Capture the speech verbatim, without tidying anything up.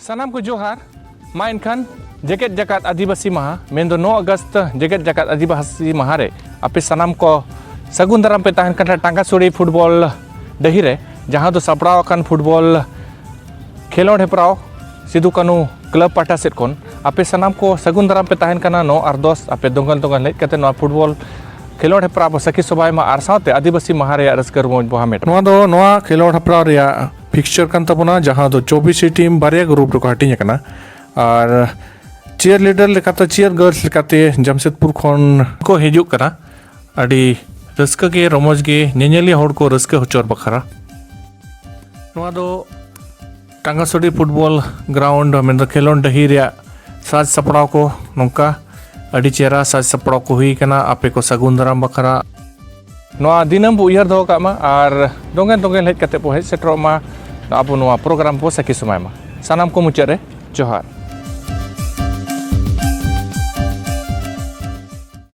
ᱥᱟᱱᱟᱢ ᱠᱚ ᱡᱚᱦᱟᱨ᱾ ᱢᱟ ᱮᱱᱠᱷᱟᱱ ᱡᱮᱜᱮᱛ ᱡᱟᱠᱟᱛ ᱟᱹᱫᱤᱵᱟᱹᱥᱤ ᱢᱟᱦᱟ, ᱢᱮᱱᱫᱚ ᱱᱚ ᱟᱜᱚᱥᱴ ᱡᱮᱜᱮᱛ ᱡᱟᱠᱟᱛ ᱟᱹᱫᱤᱵᱟᱹᱥᱤ ᱢᱟᱦᱟ ᱨᱮ ᱟᱯᱮ ᱥᱟᱱᱟᱢ ᱠᱚ ᱥᱟᱹᱜᱩᱱ ᱫᱟᱨᱟᱢ ᱯᱮ ᱛᱟᱦᱮᱱ ᱠᱟᱱᱟ ᱴᱟᱸᱜᱟᱥᱩᱲᱤ ᱯᱷᱩᱴᱵᱚᱞ ᱰᱟᱹᱦᱤ ᱨᱮ, ᱡᱟᱦᱟᱸ ᱫᱚ ᱥᱟᱯᱲᱟᱣ ᱟᱠᱟᱱ ᱯᱷᱩᱴᱵᱚᱞ ᱠᱷᱮᱞᱳᱰ ᱦᱮᱯᱨᱟᱣ ᱥᱤᱫᱩ ᱠᱟᱹᱱᱩ ᱠᱞᱟᱵᱽ ᱯᱟᱦᱴᱟ ᱥᱮᱫ ᱠᱷᱚᱱ᱾ ᱟᱯᱮ ᱥᱟᱱᱟᱢ ᱠᱚ ᱥᱟᱹᱜᱩᱱ ᱫᱟᱨᱟᱢ ᱯᱮ ᱛᱟᱦᱮᱱ ᱠᱟᱱᱟ ᱱᱚ ᱟᱨ ᱫᱚᱥ, ᱟᱯᱮ ᱫᱚᱸᱜᱟᱞ ᱫᱚᱸᱜᱟᱞ ᱦᱮᱡ ᱠᱟᱛᱮ ᱱᱚᱣᱟ ᱯᱷᱩᱴᱵᱚᱞ ᱠᱷᱮᱞᱳᱰ ᱦᱮᱯᱨᱟᱣ ᱵᱚ ᱥᱟᱹᱠᱷᱤ ᱥᱚᱵᱷᱟᱭ ᱢᱟ ᱟᱨ ᱥᱟᱶᱛᱮ ᱟᱹᱫᱤᱵᱟᱹᱥᱤ ᱢᱟᱦᱟ ᱨᱮᱭᱟᱜ ᱨᱟᱹᱥᱠᱟᱹ ᱨᱚᱢᱚᱡᱽ ᱵᱚ ᱦᱟᱢᱮᱴ᱾ ᱱᱚᱣᱟ ᱫᱚ ᱱᱚᱣᱟ ᱠᱷᱮᱞᱳᱰ ᱦᱮᱯᱨᱟᱣ ᱨᱮᱭᱟᱜ ᱯᱷᱤᱠᱥᱪᱟᱨ ᱠᱟᱱ ᱛᱟᱵᱚᱱᱟ, ᱡᱟᱦᱟᱸ ᱫᱚ ᱪᱚᱵᱵᱤᱥ ᱴᱤᱢ ᱵᱟᱨᱭᱟ ᱜᱨᱩᱯ ᱨᱮᱠᱚ ᱦᱟᱹᱴᱤᱧ ᱟᱠᱟᱱᱟ᱾ ᱟᱨ ᱪᱤᱭᱟᱨ ᱞᱤᱰᱟᱨ ᱞᱮᱠᱟᱛᱮ, ᱪᱤᱭᱟᱨ ᱜᱟᱨᱞᱥ ᱞᱮᱠᱟᱛᱮ ᱡᱟᱢᱥᱮᱫᱽᱯᱩᱨ ᱠᱷᱚᱱ ᱠᱚ ᱦᱤᱡᱩᱜ ᱠᱟᱱᱟ᱾ ᱟᱹᱰᱤ ᱨᱟᱹᱥᱠᱟᱹ ᱜᱮ, ᱨᱚᱢᱚᱡᱽ ᱜᱮ, ᱧᱮᱧᱮᱞᱤᱭᱟᱹ ᱦᱚᱲ ᱠᱚ ᱨᱟᱹᱥᱠᱟᱹ ᱦᱚᱪᱚ ᱵᱟᱠᱷᱨᱟ᱾ ᱱᱚᱣᱟ ᱫᱚ ᱴᱟᱸᱜᱟᱥᱩᱲᱤ ᱯᱷᱩᱴᱵᱚᱞ ᱜᱨᱟᱣᱩᱱᱰ, ᱢᱮᱱᱫᱚ ᱠᱷᱮᱞᱳᱰ ᱰᱟᱹᱦᱤ ᱨᱮᱭᱟᱜ ᱥᱟᱡᱽ ᱥᱟᱯᱲᱟᱣ ᱠᱚ ᱱᱚᱝᱠᱟ ᱟᱹᱰᱤ ᱪᱮᱦᱨᱟ ᱥᱟᱡᱽ ᱥᱟᱯᱲᱟᱣ ᱠᱚ ᱦᱩᱭ ᱟᱠᱟᱱᱟ ᱟᱯᱮ ᱠᱚ ᱥᱟᱹᱜᱩᱱ ᱫᱟᱨᱟᱢ ᱵᱟᱠᱷᱨᱟ᱾ ᱱᱚᱣᱟ ᱫᱤᱱᱟᱹᱢ ᱵᱚ ᱩᱭᱦᱟᱹᱨ ᱫᱚᱦᱚ ᱠᱟᱜ ᱢᱟ ᱟᱨ ᱫᱚᱸᱜᱮᱞ ᱫᱚᱸᱜᱮᱞ ᱦᱮᱡ ᱠᱟᱛᱮ ᱵᱚ ᱦᱮᱡ ᱥᱮᱴᱮᱨᱚᱜ ᱢᱟ, ᱟᱵᱚ ᱱᱚᱣᱟ ᱯᱨᱳᱜᱨᱟᱢ ᱵᱚ ᱥᱟᱹᱠᱷᱤ ᱥᱚᱢᱟᱭ ᱢᱟ᱾ ᱥᱟᱱᱟᱢ ᱠᱚ ᱢᱩᱪᱟᱹᱫ ᱨᱮ ᱡᱚᱦᱟᱨ᱾